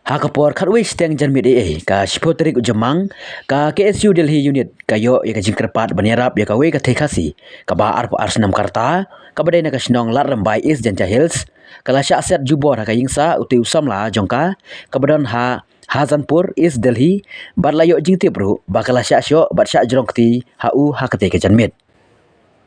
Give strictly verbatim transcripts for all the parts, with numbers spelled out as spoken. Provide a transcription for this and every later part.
Ha ka por khatwei shiteng janmiet ei ei, ka shiphew tarik u Jymmang, ka K S U Delhi Unit ka ïoh ïa ka jingkyrpad ban ïarap ïa kawei ka thei Khasi kaba arphew ar snem ka rta, kaba dei na ka shnong Ladrymbai, East Jaintia Hills. Ka la shah set jubor ha ka ïing sah utei u samla jong ka, kaba don ha Hazanpur, East Delhi, bad la ïoh jingtip ruh ba ka la shah shoh bad shah jrong kti ha u ha katei ka janmiet.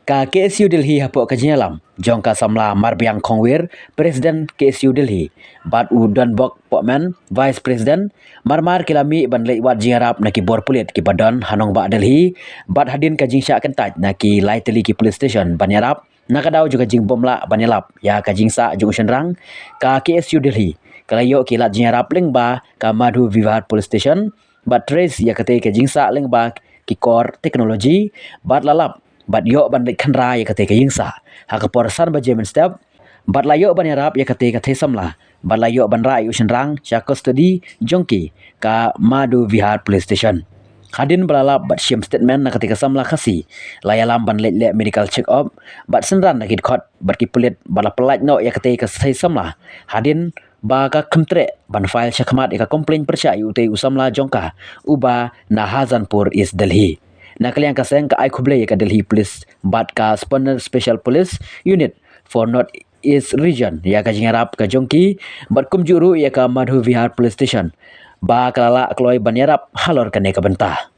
Ka K S U Delhi hapoh ka jingïalam jong ka samla Marbiang Khongwir, President K S U Delhi, bad u Donbok Pohman, Vice President, marmar ki la mih ban leit wad jingïarap na ki bor pulit kiba don ha nongbah Delhi, bad hadien ka jingshah kyntait na ki lai tylli ki police station ban ïarap, na ka daw jong ka jingbymlah ban ïalap ïa ka jingsah jong u shynrang, ka K S U Delhi ka la ïoh ki lad jingïarap lyngba ka Madhu Vihar Police Station, bad trace ïa katei ka jingsah lyngba ki kor technology, bad la lap bad ïoh ban leit khynra ïa katei ka jingsah ha ka por san baje mynstep, bad la ïoh ban ïarap ïa katei ka thei samla, bad la ïoh ban rah ïa u shynrang sha custody jong ki, ka Madhu Vihar Police Station. Hadien ba la lap bad shim statement na katei ka samla Khasi, la ïalam ban leit leh medical check up, bad synran na ki dkhot bad ki pulit, bad la pyllait noh ïa katei ka thei samla, hadien ba ka kyntreh ban file shakhmat ïa ka complaint pyrshah ïa utei u samla jong ka, uba na Hazanpur, East Delhi. Na ka liang ka seng, ka ai khublei ïa ka Delhi Police bad ka Spon-, Special Police Unit for North East Region ïa ka jingïarap ka jong ki, bad kumjuh ruh ïa ka Madhu Vihar Police Station ba ka la lah kloi ban ïarap halor kane ka bynta.